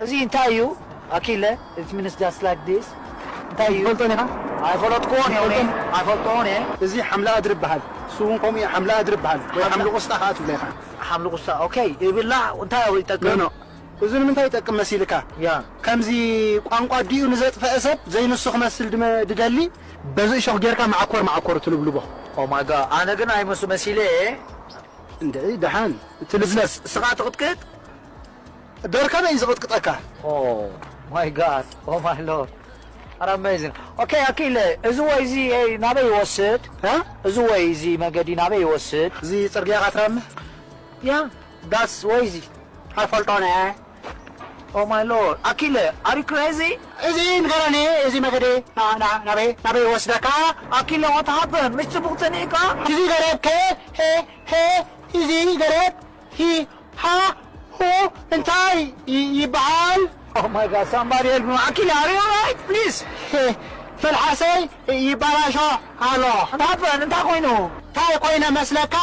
እዚ እንታይ እዩ? ኣኪለ፣ it means just like this። እንታይ እዩ? ትፈልጦን ኢኻ? ኣይፈለጥኩዎን እየ፣ እኔ ኣይፈልጥዎን እየ። እዚ ሓምላ ኣድሪ ይበሃል። እሱ እውን ከምኡ እዩ፣ ሓምላ ኣድሪ ይበሃል። ወይ ሓምሊ ቁስጣ ከዓ ትብሎ ኢኻ። ሓምሊ ቁስጣ፣ ኦኬ። ይብላዕ፣ እንታይ ይጠቅም? ኖ፣ ኖ። እዚ ንምንታይ ይጠቅም መሲልካ? ያ። ከምዚ ቋንቋ ኣዲኡ ንዘጥፈአ ሰብ ዘይንሱ ክመስል ድመ-፣ ድደሊ፣ በዚ እሾኽ ጌርካ መዓኮር መዓኮር ትልብልቦ። Oh my God፣ ኣነ ግን ኣይመሱ መሲለ እየ። እንደ ደሓን ትልብለስ። ስኻ ትቕጥቅጥ? ደርከበ እዩ ዝቕጥቅጠካ። Oh my God፣ oh my Lord። ኣረ ኣሜዚንግ። ኦኬ፣ ኣኪለ፣ እዚ ወይ እዚ፣ ኤይ፣ ናበይ ይወስድ? እ? እዚ ወይ እዚ መገዲ ናበይ ይወስድ? እዚ ጽርግያ ካትራመ? ያ፣ that's ወይ እዚ። ኣይፈልጦን እየ። Oh my Lord። ኣኪለ፣ are you crazy? እዚ ንገረኒ፣ እዚ መገዲ ና-፣ ና-፣ ናበይ፣ ናበይ ይወስደካ? ኣኪለ፣ what happened? ምሽ ጽቡቕ ተኒእካ? እዚ ገረብ ከ፣ ሄ፣ ሄ፣ እዚ ገረብ፣ ሂ፣ ሃ፣ ሁ፣ እንታይ ይ-፣ ይበሃል? Oh my God፣ somebody help me። ኣኪለ፣ are you alright? Please። ሄ፣ መልሓሰይ ይበላሾ ኣሎ። What happened? እንታይ ኮይኑ? እንታይ ኮይነ መስለካ?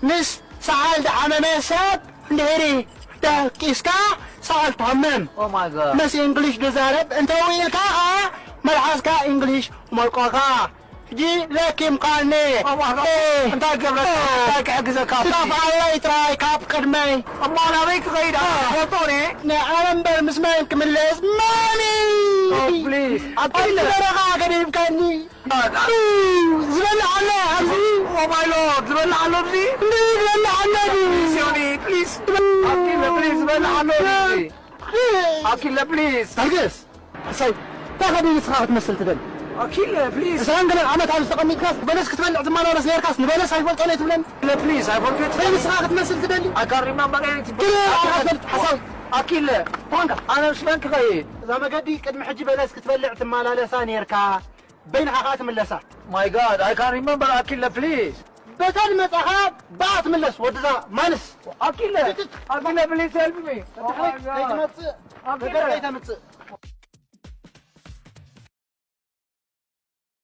ምስ ሰዓል ዝሓመመ ሰብ እንድሕሪ ደቂስካ፣ ሰዓል ትሃምም። Oh my God። ምስ እንግሊሽ ዝዛረብ እንተውኢልካ ኸዓ፣ መልሓስካ እንግሊሽ ሞልቆካ። ሕጂ ለኪምካኒ። Oh my God። ኤ። እንታይ ገብረካ? እ። እንታይ ክሕግዘካ? ስታፍ ኣለይ ጥራይ ካብ ቅድመይ። እሞ ናበይ ክኸይድ? እ። ኣነ ፈልጦ እኔ። ንዓለም እምበር ምስ መን ክምለስ? ማሚ! Oh, please። ኣብ ኣኪለ። በረኻ ገዲፍካኒ። ዝበልዕ ኣሎ ኣብዚ። Oh my Lord፣ ዝበልዕ ኣሎ ኣብዚ። እንዲ ዝበልዕ ኣሎ እዚ። ዮኒ፣ ፕሊዝ። ኣኪለ፣ ፕሊዝ፣ ዝበልዕ ኣሎ ኣብዚ። ኣኪለ፣ ፕሊዝ። ታገስ። እሰይ፣ እንታይ ከ ንስኻ ክትመስል ትደሊ? ኣኪለ፣ ፕሊዝ። ዕስራን ገለን ዓመት ኣብዚ ተቐሚጥካስ፣ በለስ ክትበልዕ ትመላለስ ነርካስ፣ ንበለስ ኣይፈልጦን እየ ትብለኒ? ኣኪለ፣ ፕሊዝ፣ ኣይፈልጦ እየ እንታይ ትብለኒ? ንስኻ ክትመስል ትደሊ? I can't remember anything። ግን ኣኪለ፣ ሓሳብ። ኣኪለ። ተኾንካ። ኣነ ምስ መን ክኸይድ? እዛ መገዲ ቅድሚ ሕጂ በለስ ክትበልዕ ትመላለሳ ነርካ። በይንኻ ኸኣ ትምለሳ። My God፣ I can't remember ኣኪለ፣ ፕሊዝ። በታ ዝመጻኻ ብኣ ትምለስ፣ ወድዛ ማንስ። ኣኪለ፣ ኣኪለ፣ ፕሊዝ፣ ሄልፕ ሚ። Oh my God። ከይትመጽእ፣ ኣኪለ። ነገር ከይተምጽእ።